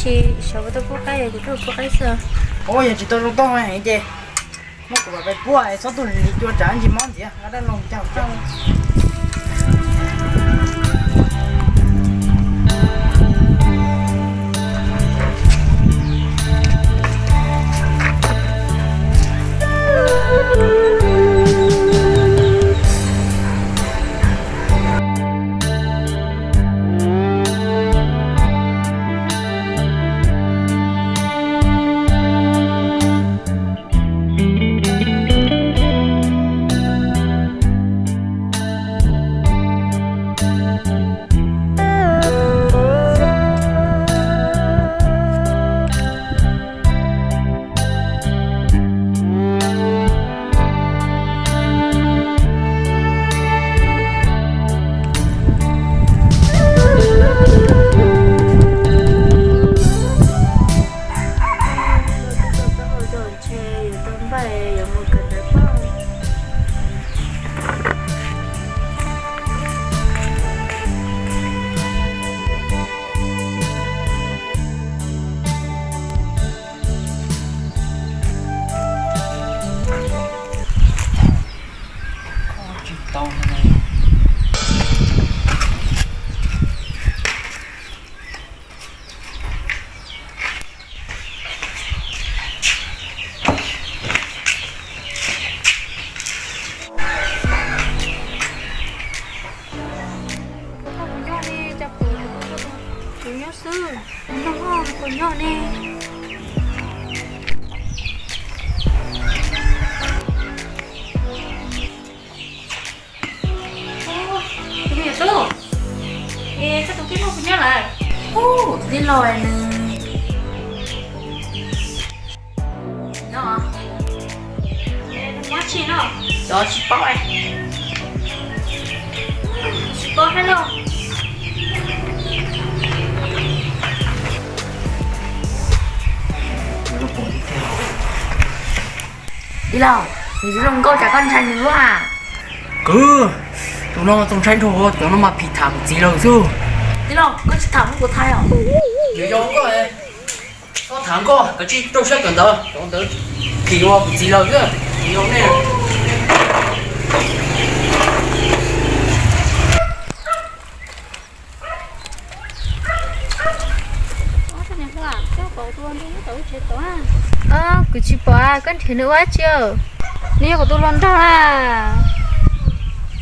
Tsis xyov puas tau pub qaib, kuv tuaj pub qaib xwb. Ua yog tsis tau zoo toj heev ces muab kuv mam pais puab, txhob tuaj lim cua tsam ntsis mob ntxiv, dab laug cas. Kuv nyob ne, cas pom kuv nyob xwb, noj hoj kuv nyob ne. Tus me nyuam tub, es koj tus tij laug puas nyob lawm? Ub, tus tij laug nws nyob. Nws mus tsis no, cov tsis paub, tsis paub hais los. Tij laug, nws zoo nkauj cas koj ntshai nws luaj? Kwv, tus no txaus ntshai dhau, cov no mas phim tham kuv txiv lawm xwb. Tij laug, koj tsis tham kuv thaij os. Nws zoo nkauj, txhob tham nkauj, kav tsij rau siab kawm ntawv, cov ntawd phim ua kuv txiv lawm xwb, phim ua nej. Kuv tsis pom, koj nrhiav nws ua dab tsi? Nws yog kuv tus hluas nraug na.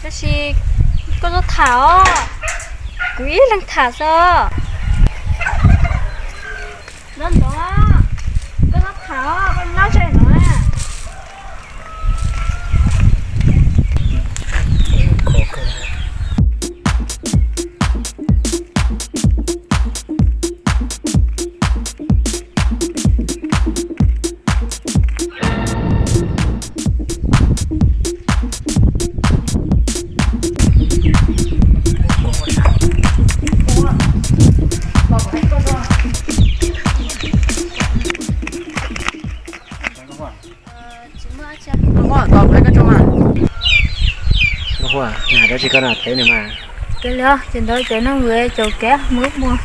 Tab sis koj txhob tham os, kuv ib leeg tham xwb. Ntxov ntxov, koj txhob tham os, koj nyob ze no na. Ua, tau peb koj tso mas. Ua, na dab tsi koj na peb nws mas. Ces li ces ntawd ces neeg mus caum kev mus ib muag.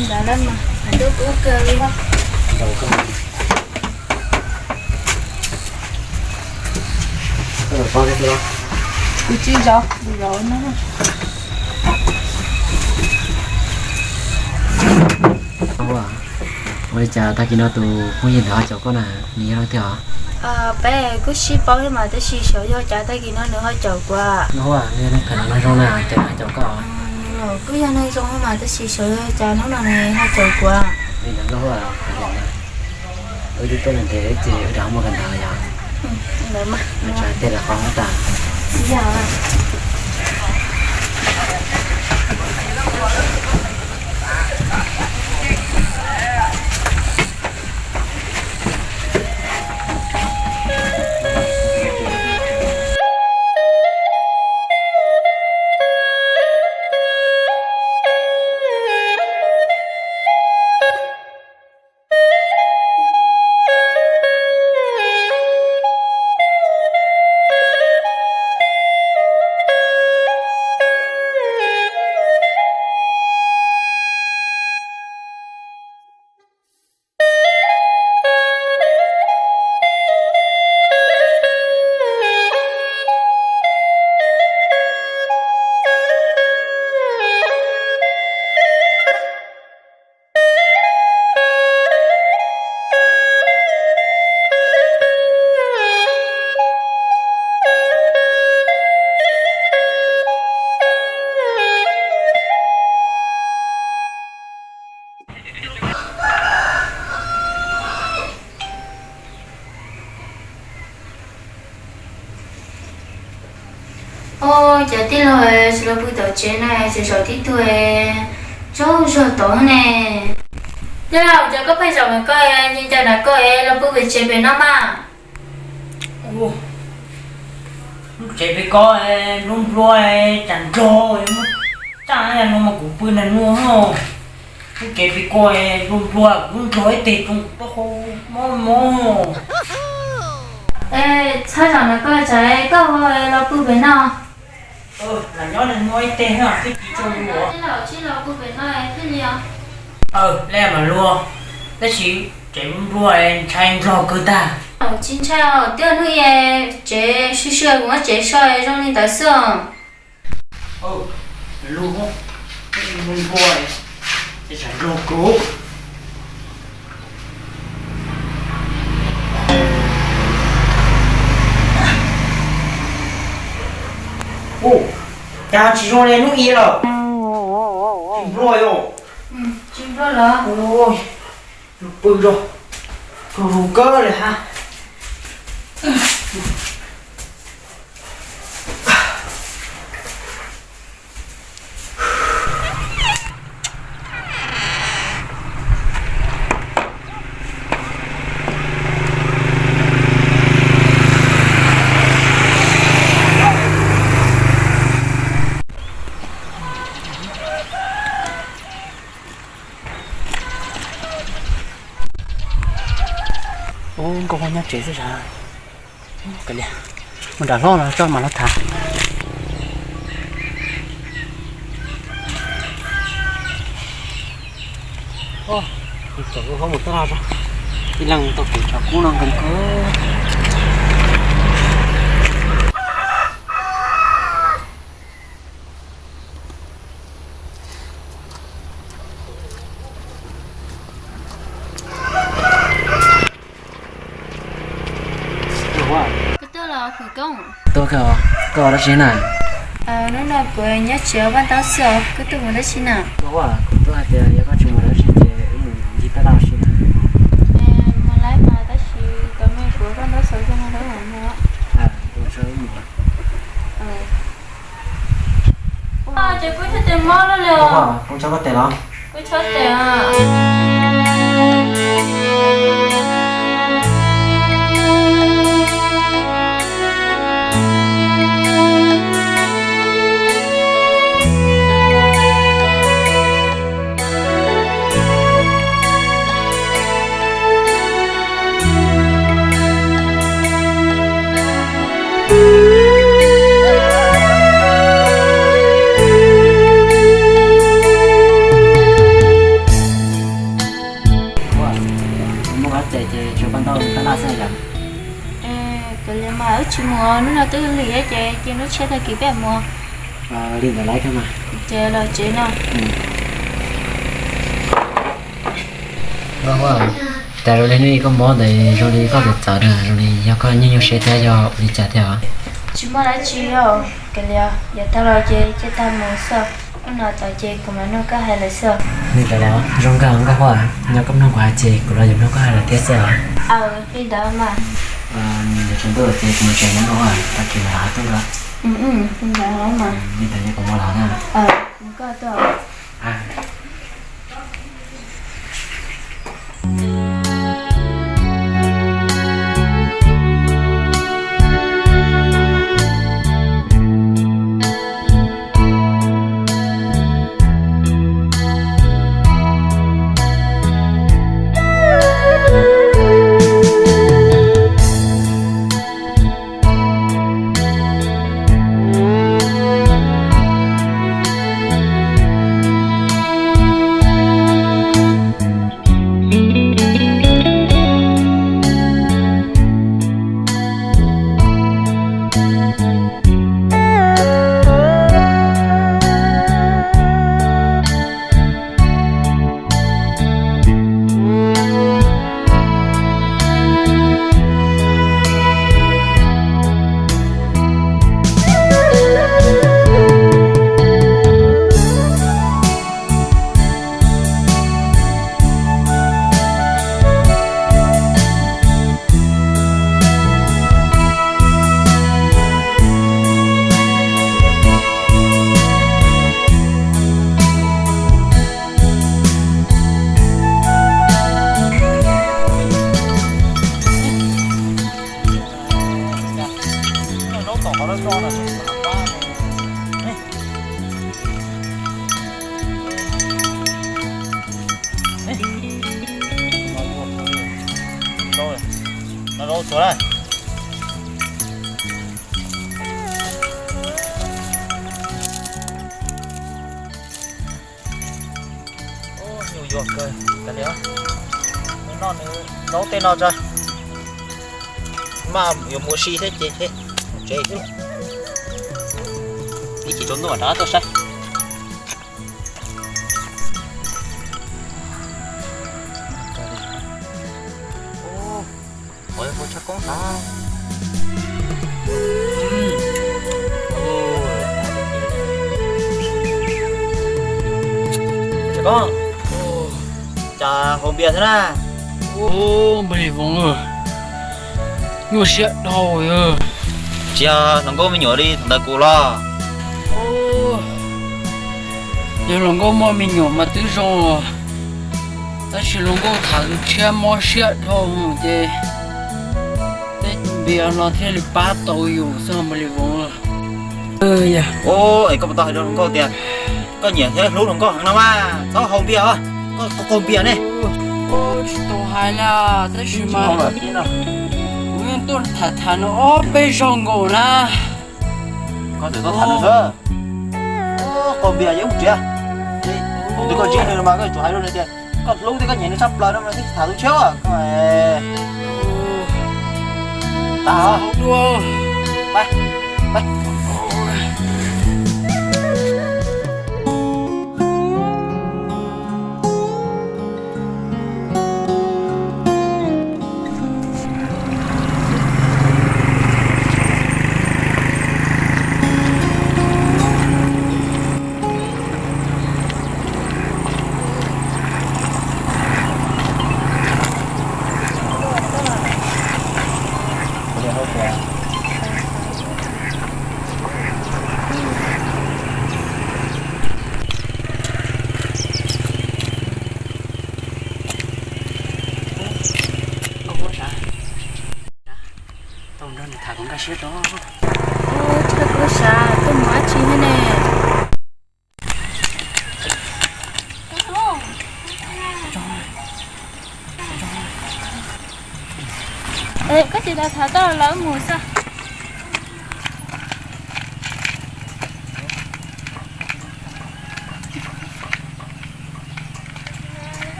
Ntawd lawm mas, ntuj kub kawg li. Zaum kawg. Koj zaum paub thiab xwb los? Kuv tsis zaum, kuv zaum no. Ua li cas tag kis no tus phooj ywg ntawd ho caum koj na, nws yog leej twg os? Peb kuj sib paub thiab mas, tab sis xyov yog cas tag kis no nws ho caum kuv. Nws yog neeg phem los neeg zoo na, cas nws ho caum koj? Kuj yog neeg zoo mas, tab sis xyov yog cas hnub no nws ho caum kuv. Li ntawd nkauj, wb twb tuaj ntev ces wb rov muaj kawm ntawv yom. Ntawd mas, tsav tej lawv qhov tas. Ua cas tij laug tsis los pw tom tsev na, tseem zaum tib tug tsaug zog tod ne. Tij laug, cas koj pheej zaum mas koj nce ncaws na, koj los pw pem tsev pem no mas. Lub tsev pem ko npluag npluag, tsam nrog muab txaj no mas kuv pw na nuav. Lub tsev pem ko npluag npluag, kuv nrog ib teg tsoo taub hau mob mob. Es txhob zaum na koj, tsam koj ho los pw pem no. Lam nyob nua ib teg thiab tsis tsaug zog. Tij laug, tsis los pw pem no thiaj li os. Aw, li mas luag, tab sis tsev npluag ntshai nrog kawg tag. Tsis ntshai os, twb hnub ib tsev sij sij kuv muab tsev so zoo li ntawd xwb os. Lub npluag, npluag, tsam nrog kuv. Ua cas tsis zoo li hnub ib lawm. Tsis npluag yom? Tsis npluag lawm. Ua, pw rau, rau kawg li hab. Ub, nkauj Huab nyob tsev xwb sav. Mus nram hlob no tso mam los tham. Tij Leej tau kev tshav kub no nkees kawg. Koj tuaj los kuv koj. Tuaj kawg, koj ua dab tsi na? Hnub no kuv nyob tsev ua paj ntaub xwb os, koj tuaj mus dab tsi na? Kuv tuaj hais tias yog koj tsis mus dab tsi ces wb mus ncig taj laj ua si na. Mus lawm mas tab sis tos me kuv ua paj ntaub xaus coj no rau mus. Ces kuv txhais tes mob lawm li os. Kuv txhais koj tes los? Kuv txhais tes. Hnub no twb lig ces cia lub tsheb tag kis peb mus. Li ntawd laiv kawg mas. Ces los tsev no. Ua, tas zoo li hnub ib koj mob ntawd zoo li koj txawv txawv na, zoo li yog koj nyuaj nyuaj siab thiab yog ua li cas thiab? Tsis muaj dab tsi os, kav liam, yav tag los ces cia tag mus xwb, hnub no tod ces kuv mam nrog koj hais lawm xwb. Li ntawd los zoo nkauj nkauj Huab, yog koj mloog kuv hais ces kuv los yuav mloog koj hais lawm thiab xwb os. Aws, li ntawd mas. Yuav tsaus ntuj ces kuv mus tsev no nkauj Huab, tag kis mam los tuaj. Li ntawd mas. Li ntawd ces kuv mus lawm na. Mus koj tuaj. Nyuam yuag kawg, tas li os. Nws noj nws zaub tej no tso, maj yuav mus ua si thiab ces thiab. Mus tsev xwb, ib chim tsaus ntuj mam rov qab tuaj saib. Ua, ua tshaj koob tas. Tshaj koob, cas haus npias thiab na? Ua, npawg Lis Voos, nyuaj siab dhau. Tsis yog hluas nkauj me nyuam li thaum ntawd kuv los? Yog hluas nkauj muaj me nyuam mas twb zoo, tab sis hluas nkauj tham tus tshiab mob siab dhau ces tej npias no thiaj li pab tau yus xwb npawg Lis Voos. Es koj puas tau hais rau hluas nkauj tias koj nyiam thiab hlub hluas nkauj heev no mas txhob haus npias os, koj qaug npias ne. Tsis tau hais na, tab sis mas kuv yeej tuaj tham tham nws ob peb zaug nkaus na. Koj txawm tuaj tham nws xwb, qaug npias yeej mus tsev. Thaum twg koj ntsib nws mas koj yuav tsum hais rau nws tias koj hlub thiab koj nyiam nws tshaj plaws no mas thiaj tham tus tshiab. Koj tas os. Nkauj Huab sav, tau nrog nws tham kom nkag siab tso. Tshaj koj sav, koj mus dab tsi thiab ne? Koj tsis tau tham tau lawv mus xwb.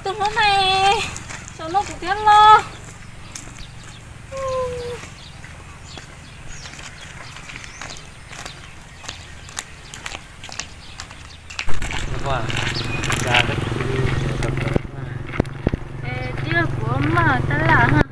Tus hlub ne. Tus thiab los. Twb yog kuv maj tab laj ha.